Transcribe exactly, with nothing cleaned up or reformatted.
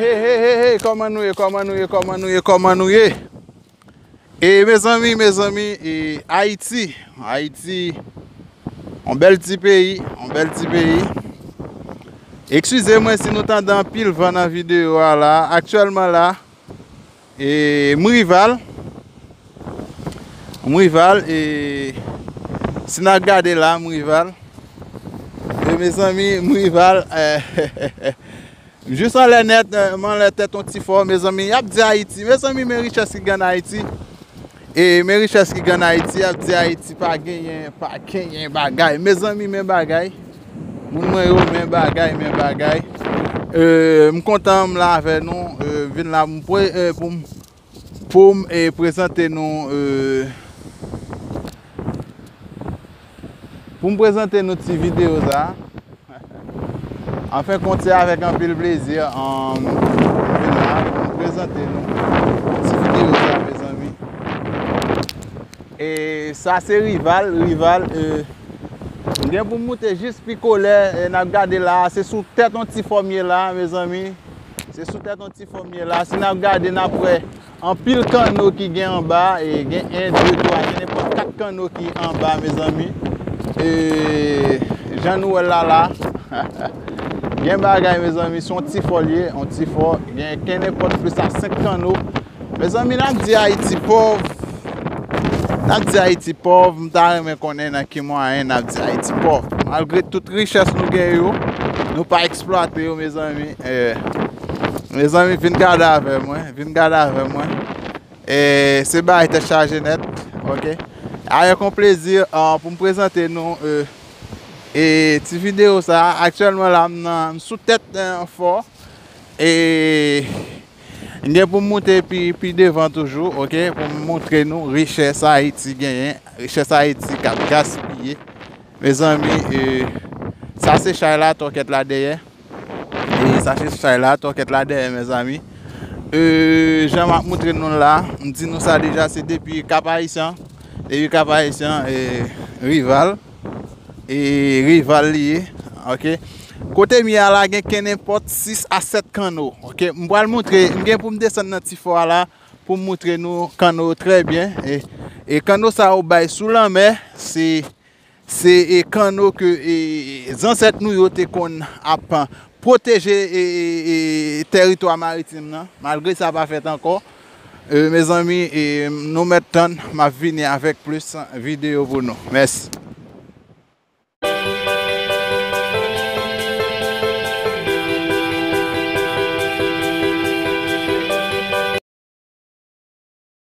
Hey, hey, hey, hey, kòman nou ye, kòman nou ye, kòman nou ye, kòman nou ye? E mezanmi, mezanmi, e Ayiti, Ayiti, yon bèl ti peyi, yon bèl ti peyi. Eskize mwen si nou tande anpil van nan videyo a la. Aktyèlman la, e m Rival, m Rival, e si n ap gade la, m Rival. E mezanmi, m Rival, e, m jis anlè nèt, e, m anlè tèt yon ti fò, mezanmi. Y ap di Ayiti, mezanmi, men richès ki gen ann Ayiti. E men richès ki gen ann Ayiti, y ap di Ayiti pa genyen, pa genyen bagay. Mezanmi, men bagay. Moun mwen yo, men bagay, men bagay. E, m kontan m la avè nou, e, vin la m pre-, e, pou m, pou m, e, prezante nou, e, pou m prezante nou ti videyo sa. Anfen kont, se avèk anpil plezi, um, m vin la pou m prezante nou ti videyo sa, mezanmi. E sa se Rival, Rival, e, m gen pou m moute jis pi kolè, e n ap gade la, se sou tèt yon ti fò m ye la, mezanmi. Se sou tèt yon ti fò m ye la. Si n ap gade, n ap wè anpil kanno ki gen anba, e gen en, de, twa, gen nenpòt kat kanno ki anba, mezanmi. E jan nou wè l la la, gen bagay, mezanmi, se yon ti fò l ye, yon ti fò, gen, gen nenpòt plis a senk kanno. Mezanmi, n ap di Ayiti pòv. N ap di Ayiti pòv, m ta renmen konnen nan ki mwayen n ap di Ayiti pòv. Malgre tout richès nou gen yo, nou pa eksplwate yo, mezanmi. E, mezanmi, vin gade avè mwen, vin gade avè mwen. E, se bagay tèt chaje nèt, oke? Avèk yon plezi, e, pou m prezante nou, e, e, ti videyo sa. Aktyèlman la, m nan, m sou tèt, e, fò. E m gen pou m moute pi, pi devan toujou, oke, pou m montre nou richès Ayiti genyen, richès Ayiti k ap gaspiye. Mezanmi, e, sa se chay la, tòkèt la dèyè. E sa se chay la, tòkèt la dèyè, mezanmi. E, jan m ap montre nou la, m di nou sa deja, se depi Kap Ayisyen, depi Kap Ayisyen, e, Rival. E Rival li ye, oke. Kote m ye a la gen kenenpòt sis a sèt kanno, oke. M pral montre, m gen pou m desann nan ti fò a la pou m montre nou kanno yo trè byen. E, e kanno sa yo bay sou lanmè, se, se, e, kanno ke, e, zansèt nou yo te konn ap pwoteje, e, e, e, tèritwa maritim nan. Malgre sa pa fèt ankò. E, mezanmi, e, nou mèt tann, m ap vini avèk plis videyo pou nou. Mèsi.